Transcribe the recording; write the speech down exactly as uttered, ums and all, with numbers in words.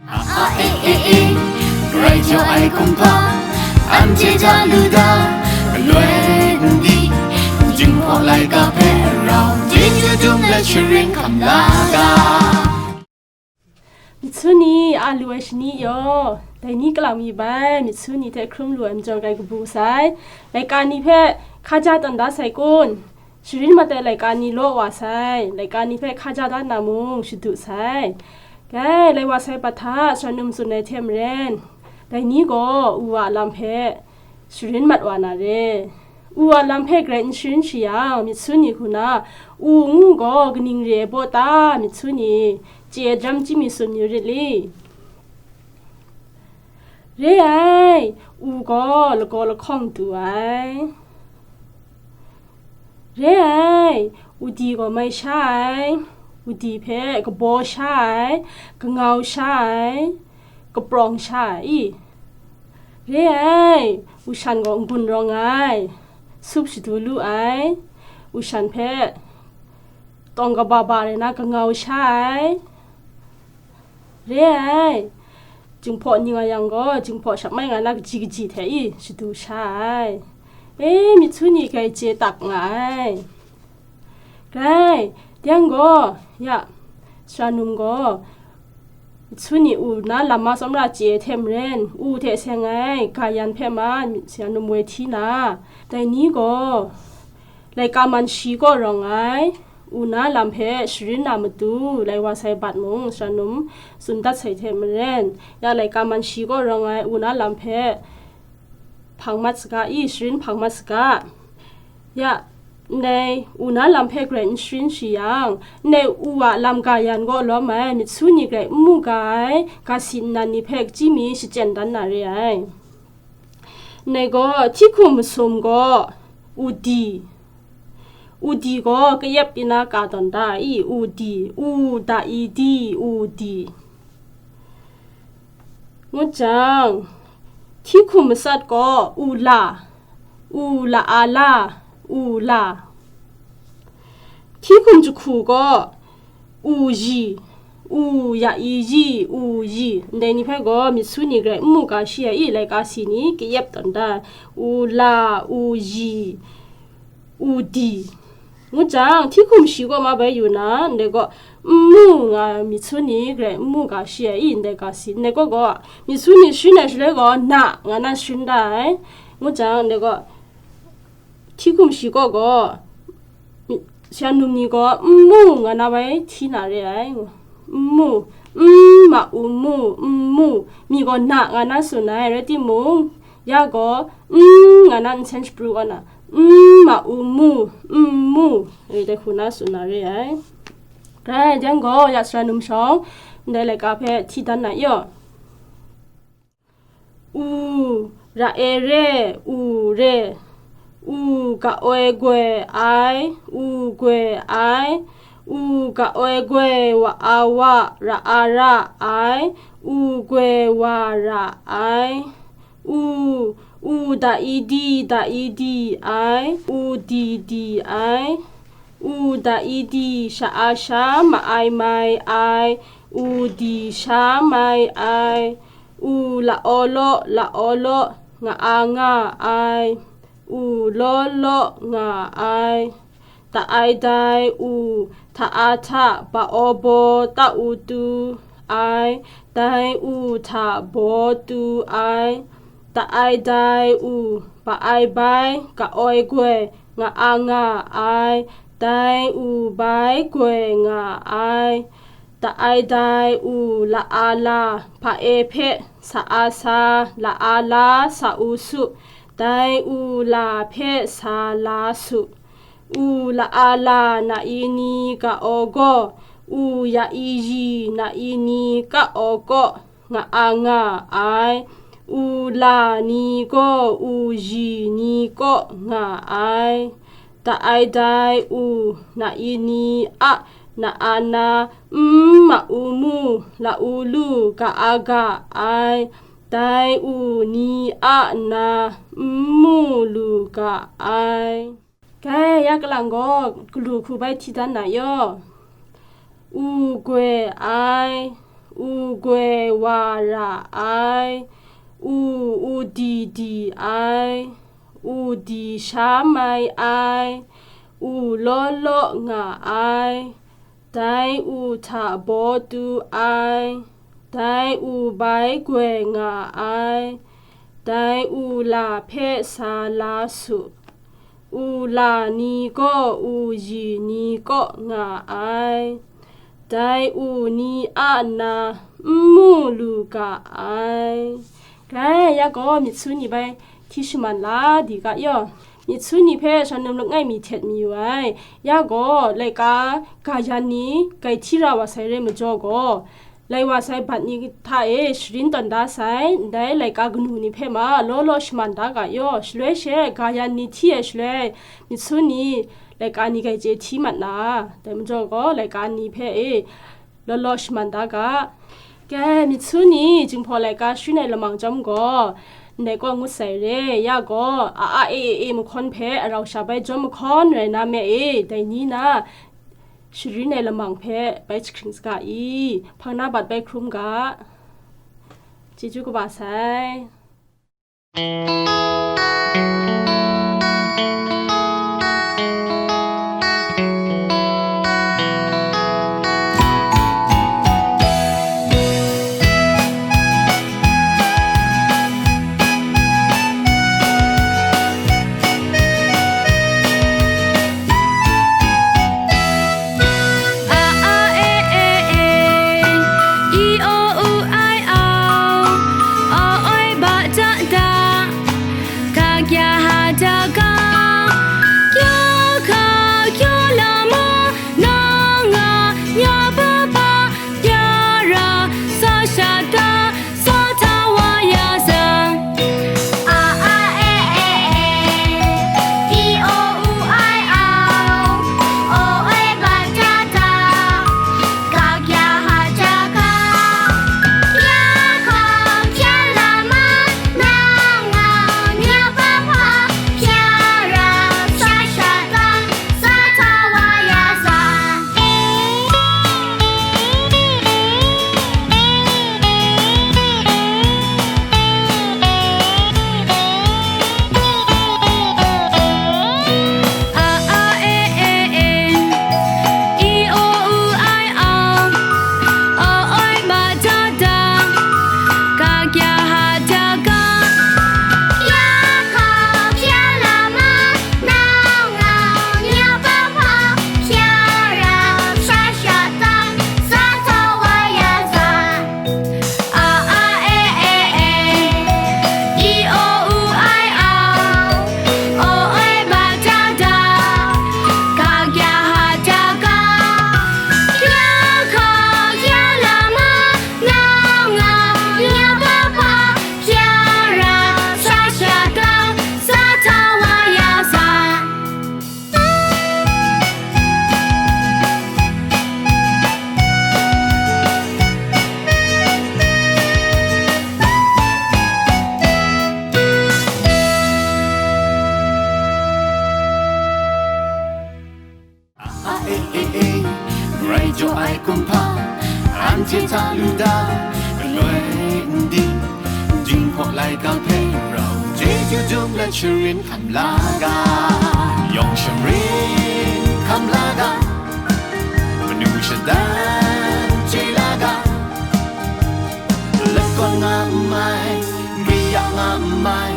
A, a, e, e, e, grai jaw ai kumhpa, anhte ja lu da, galoi n di, Jinghpaw laika hpe rau, chyeju dum let sharin hkam la ga. Myitsu ni a lu ai shani yaw, dai ni kalang mi bai, myitsu ni hte hkrum lu ai majaw grai kabu sai. Laika ni hpe hkaja tawn da sai kun? Sharin mat ai laika ni law wa sai, laika ni hpe hkaja da na mung shadu sai. Gai, lai wa sai pahta shanum tsun ai hte maren, dai ni gaw u a lam hpe sharin mat wa na re. U a lam hpe grai n sharin shi yang, myitsu ni hku na, u ngu gaw kaning re ai baw ta, myitsu ni chye ai daram chyim mi tsun yu rit li? Re ai, u gaw lagaw lahkawng du ai. Re ai, u di gaw mai sha ai, u di hpe kabaw sha ai, kangau sha ai, kaprawng sha ai. Re ai, u shan gaw n-gun rawng ai, sup shadu lu ai, u shan hpe tawng kaba ba rai na kangau sha ai. Re ai, Jinghpaw ni nga yang gaw, Jinghpaw shap mai nga na kaji kaji hte i shadu sha ai. E, myitsu ni grai chye tak nga ai. Grai, yang gaw, ya, sara num gaw, myitsu ni u na lam ma tsawmra chye ai hte maren, u hte seng ai ga yan hpe ma sara num woi hti na, dai ni gaw, laika man shi kaw rawng ai, u na lam hpe sharin na matu, lai wa sai bat mung, sara num tsun dat sai hte maren, ya laika man shi kaw rawng ai, u na lam hpe hpang mat saga i, sharin hpang mat saga. Ya, ndai u na lam hpe grai n sharin shi yang, ndai u a lam ga yan kaw lawm ai, myitsu ni grai n mu ga ai, ga si nnan ni hpe kachyi mi shachyen dan na re ai. Ndai gaw, hti hkum masum gaw, u di, u di gaw kayep ina ka tawn da i, u di, u da i di, u di. Ngut jang, hti hkum matsat gaw, u la, u la a la, u la. Hti hkum jahku gaw, u yi, u ya i yi, u yi. Ndai ni hpe gaw myitsu ni grai n mu ga shi ai i, laika si ni kayep tawn da, u la, u yi, u di. Ngut jang, hti hkum shi kaw ma bai yu na, ndai gaw, n mu nga myitsu ni grai n mu ga shi ai i, ndai ga si, ndai gaw gaw, myitsu ni sharin ai shaloi gaw, na nga na sharin da ai. Ngut jang, ndai gaw, hti hkum shi kaw gaw, mi-, shanum ni gaw, n mu nga na bai hti na re ai. N mu, n ma u mu, n mu, mi gaw na nga na tsun ai, rai timung, ya gaw, n nga na nsen shapru kaw na, n ma u mu, n mu, e, dai hku na tsun na re ai. Grai jang gaw, ya sara num shawng, ndai laika hpe hti dan na yaw. U, ra e re, u re. U, ga oi goi ai, u goi ai. U, ga oi goi, wa a wa, ra a ra ai. U goi wa ra ai. U, u da i di, da i di ai. U di di ai. U da i di, sha a sha, ma ai mai ai. U di sha mai ai. U la o law, la o law, nga a nga ai. U law law, nga ai. Ta ai dai u, hta a hta, ba o baw, ta u tu ai. Dai u hta baw tu ai. Ta ai dai u, ba ai bai, ga oi goi, nga a nga ai. Dai u bai goi nga ai. Ta ai dai u, la a la, hpa e hpe, sa a sa, la a la, sa u su. Dai u la hpe sa la su. U la a la, na i ni, ga o gaw. U ya i yi, na i ni, ka o kaw, nga a nga ai. U la ni gaw, u yi ni kaw nga ai. Ta ai dai u, na i ni a, na a na, n ma u mu, la u lu, ga a ga ai. Dai u ni a nna, n mu lu ga ai. Gai ya kalang gaw, galu hku bai hti dan na yaw. U goi ai, u goi wa ra ai, u, u di di ai, u di sha mai ai, u law law nga ai, dai u hta baw tu ai, dai u bai goi nga ai, dai u la hpe sa la su, u la ni gaw u yi ni kaw nga ai, dai u ni a na n mu lu ga ai. Dai, ya gaw myit su ni bai hti shaman la di ga yaw, myit su ni hpe shanglum langai mi htet mayu ai. Ya gaw, laika ga yan ni grai hti ra wa sai re majaw gaw, lai wa sai bat ni hta e sharin tawn da sai, ndai laika kanu ni hpe ma law law shaman da ga yaw, shaloi she ga yan ni hti ai shaloi, myit su ni laika ni grai chye hti mat na, dai majaw gaw, laika ni hpe e law law shaman da ga. Ke, myit su ni, Jinghpaw laika sharin ai lamang chyawm gaw, ndai kaw ngut sai re, ya gaw, a a e e e mahkawn hpe arau sha bai jawm mahkawn rai na me e, dai ni na, sharin ai lamang hpe bai jahkring saga i, hpang na bat bai hkrum ga. Chyeju kaba sai. A, a, e, e, e, i, o, u, ai, au, o, oi, ba, ja, da, ga, gya, ha, ja, ga, gya, ga, gya, la, ma, na, nga, nya, ba, ba, gya, ra, sa, sha, da, sa, hta, wa, ya, za. A, a, e, e, e. I, o, u, ai, au. O, oi, ba, ja, da. Ga, gya, ha, ja, ga. Ya, ga, gya, la, ma. Na, nga, nya, ba, ba. Gya, ra, sa, sha, da. Sa, hta, wa, ya, za. A, a, e, e, e. I, o, u, ai, au. O, oi, ba, ja, da. Ga, gya, ha, ja, ga. Ya, ga, gya, la, ma. Na, nga, nya, ba, ba, sha, ra, sa, sha, da, sa, hta, wa, ya, za. A, a, e, e, e. I, o, u, ai, au. O, oi, ba, ja, da. Ga, gya, ha, ja, ga. Ya, ga, ya, la, ma. Na, nga, nya, ba, ba, sha, ra, sa, sha, da, sa, hta, wa, ya, za. A, e, e, e, grai jaw ai kumhpa, anhte hta lu da, galoi n di, Jinghpaw laika hpe rau chyeju dum let sharin hkam la ga, yawng sharin hkam la ga, manu shadan chye la ga, let kawn nga n mai, gri ya nga n mai,